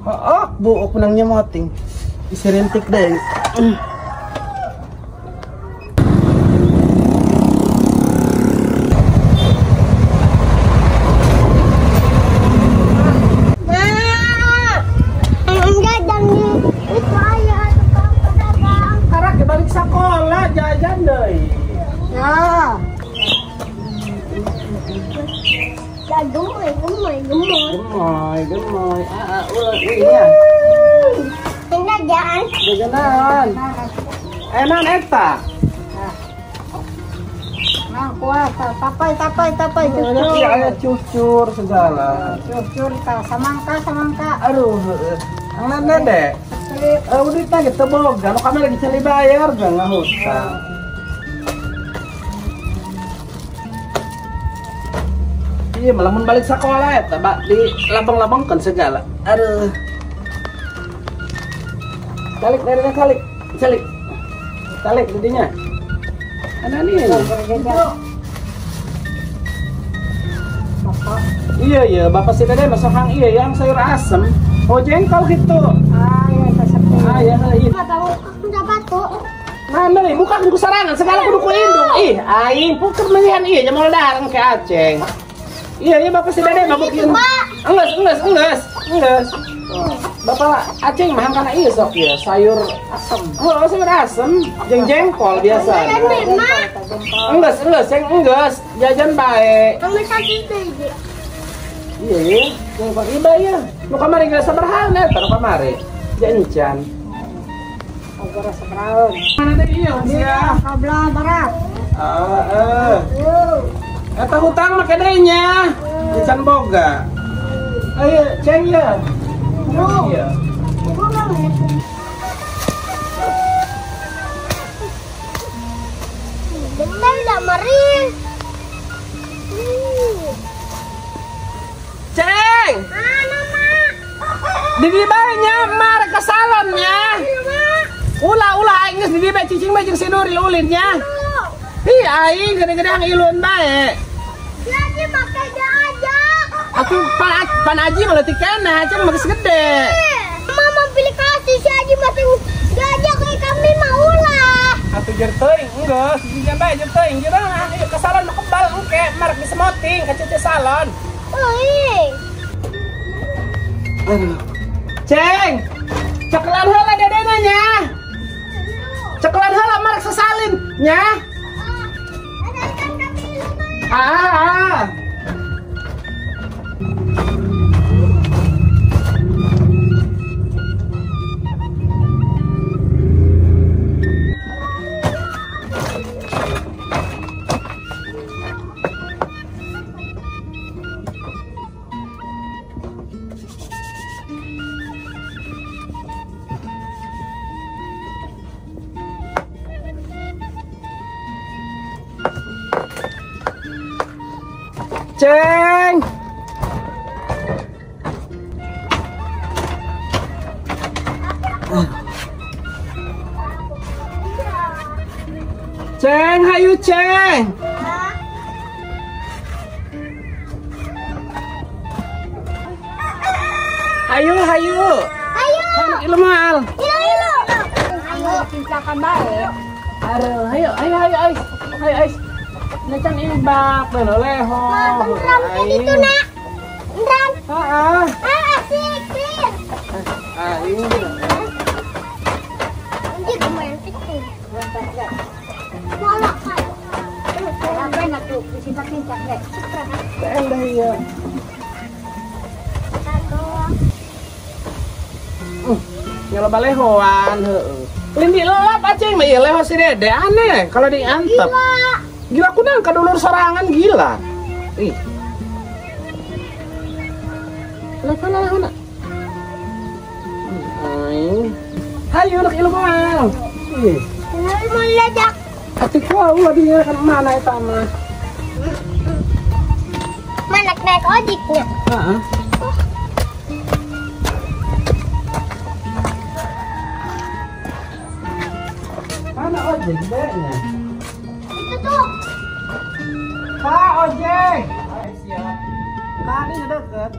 Oh, buok nang nyamoting. Isirintik deh. Gemoy, gemoy. Ah, ulah iya. Jajan. Jajanan. Enan eta. Nah, kuah tapai tapai tapai cucur. Iya, cucur segala. Cucur samangka samangka. Aduh, ang dede. Udah tadi teboga, lo kami lagi cari bayar jangan hutang. Iya, malah balik sekolah ya, di labang-labangkan segala. Aduh. Calik, dari calik, calik, calik jadinya. Ada nih. Iya iya, bapak si dede masak hang iya yang sayur asem. Oh jengkol gitu. Ah iya, ah iya iya. Udah batuk. Mana nih, buka kudu sarangan segala kudu ku indung. Ih, aing puker melihan iya jamal darang ke Aceng. Iya iya bapak si dede mabukin. Enggeus enggeus enggeus enggeus. Bapak Aceng mah kana ieu sok ieu sayur asem. Oh, sayur asem jeung jengkol biasa. Enggeus enggeus ceng enggeus jajan bae. Iya iya, jengkol iba ya. Nu kamari geus sabaraha eta nu kamari? Jancan. Agora sabaraha. Mana teh ieu sia? Kabla barat. Heeh. Eta hutang make deui nya. Can boga. Ayo ceng ya. Iya. Bentar udah meri. Ceng. Mana mak? Di bae nya mar ke salonnya. Ulah ulah aing geus di bae cicing bae jeung si Nuril ulinnya. Ih aing gede-gede hang ilun bae. Lagi make aja. Aku pan Aji malah tikana, Aceng mah geus gede. Mama pilih kasih si Aji masih gajah kayak kami mah ulah. Atuh jer teuing enggeus, jajan bae jer teuing jeung ah ieu ke salon mah kebal engke marek disemoting ka cece salon. Euy. Aduh. Ceng. Cekelan heula dedena nya. Cekelan heula marek sesalin nya. Ah. Ceng. Ceng, hayu ceng. Hayu, hayu. Hayu. Ilu mal. Ilu, ilu. Hayu, cincakan bae. Aduh, hayu, hayu, hayu, hayu. Hayu, hayu. Necan ibak, bener leho. Ram kan itu nak. Ram. Heeh. Ah, asik, sih. Ah, ini. Ini kemarin itu. Malah kan. Apa nak tu? Cincak-cincak deh. Endah iya. Nyaloba lehoan heeh. Lindi lelap Aceng mah ieu leho si Dede aneh kalau diantep. Gila kunang kadulur sorangan gila. Ih. Leho leho na. Aing. Hayu nak ilmu mal. Ih. Ilmu lajak. Atuh kuah ulah dinya kan mana eta mah. Mana naik ojeknya? Heeh. Mana ojek bedanya? Itu tuh. Kak ojek. Siap. Tadi deket.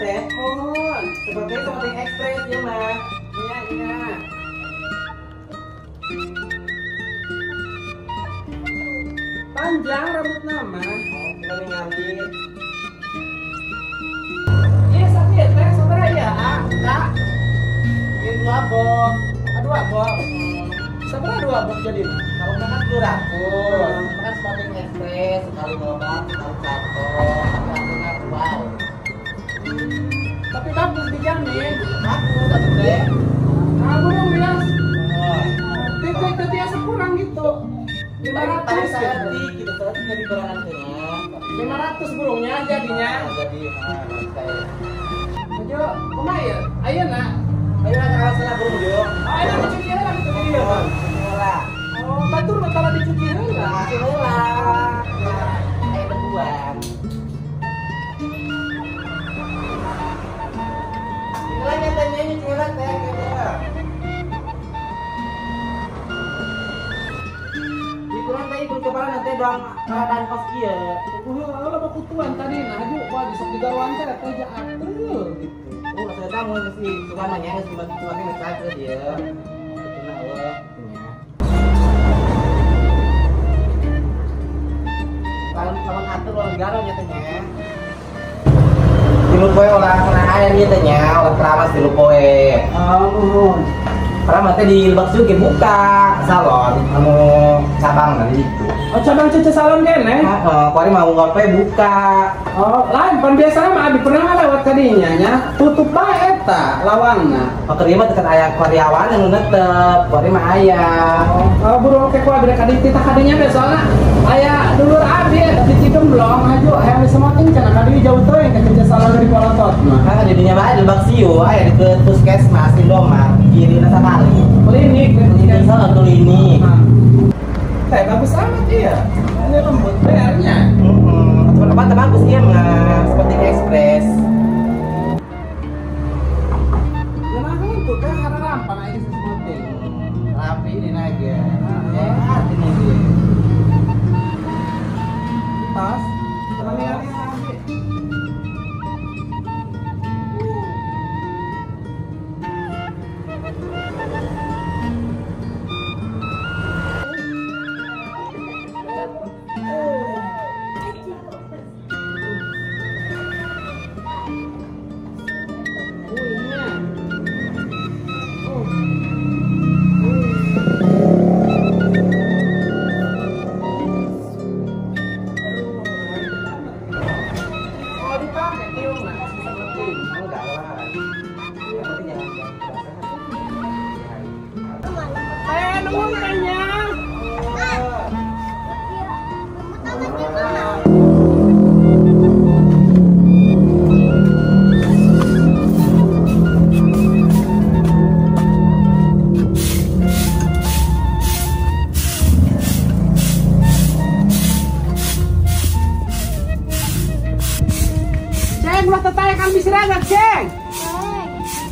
teh. Mohon. Seperti ekspres ya mah. Iya, iya. Panjang rambut nama. Oh, kita ningali. Iya, sakit teh sabaraha ya, Kak? Ini 2 box. 2 box. Sabaraha 2 box jadi? Kalau makan 200, makan Sporting Express sekali ngobat, sekali satu, tapi akhirnya wow. Tapi bagus dijamin. Bagus satu teh. Nah, burung bias. Titik biasa kurang gitu. 500 saya gitu, terus jadi kurangan teh. 500 burungnya jadinya. Jadi, Ayo, kumaha ya? Ayo nak. Ayo nak kalau salah burung yo. Ayo dicuci heula gitu jadi ya, Bang. Oh, batur mah kalau dicuci heula. Cuci heula. Ayo berbuat. Inilah nyatanya nyuci heula teh gitu. Dikurang teh ikut kepala nanti doang keadaan kos ieu. Heula loba kutuan tadi nah aju wah disok digaruan teh teh jaateul gitu. Oh, saya tahu mau sih, suka nanya sih dibantu tuangnya ngecaca dia. Betulna eueuh nya. Lamun atur ulah garo nya teh nya. Tilu poe ulah kena air ieu teh nya, ulah keramas tilu poe. Oh, nuhun. Keramas teh di Lebak Siu ge buka salon anu cabang nanti gitu. Oh, cabang Cece salon keneh? Heeh, kuari mau ngopi buka. Oh, lain pan biasana mah abi pernah lewat kadinya nya, tutup bae eta lawangna. Pakeur ieu mah dekat aya karyawan anu netep, kuari mah aya. Oh, burung oke ku abi rek kaditu tah kadinya be soalna aya dulur abi eta di Cigemblong aju hayang disemoting cenah kadieu jauh teuing ka Cece salon dari Polotot mah. Ah, didinya bae di Lebak Siu aya deket Puskesmas Indomaret, kirina sakali. Klinik, klinik salon klinik. Teh bagus amat iya. Ini lembut PR-nya. Heeh. Apa bagus iya mah seperti ekspres. Ya itu teh karena rampang aja sesuatu. Rapi ini aja. Ya, ini dia. Tas. Kali-kali.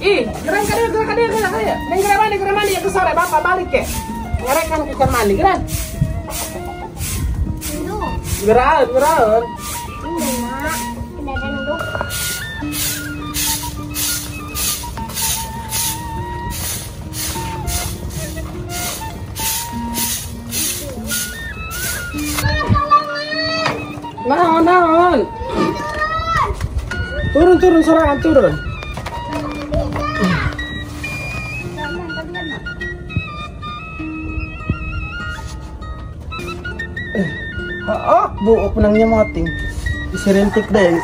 Ih, gerang kadieu, gerang kadieu, gerang kadieu. Neng gerang mandi, ya ke sore bapak balik ke. Ngerekan ke kamar mandi, gerang. Geraun, geraun. Enggak, tidak ada nunduk. Naon, naon. Turun, turun, sorangan turun. Oh, bu, penangnya moting. Isirintik deh.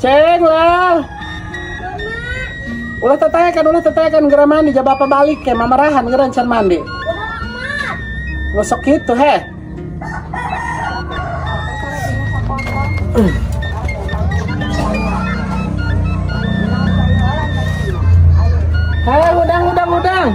Ceng lah. Ulah tatayakan geura mandi jaba apa balik ke mamarahan geura can mandi. Ngosok gitu heh. Hei, udang, udang, udang.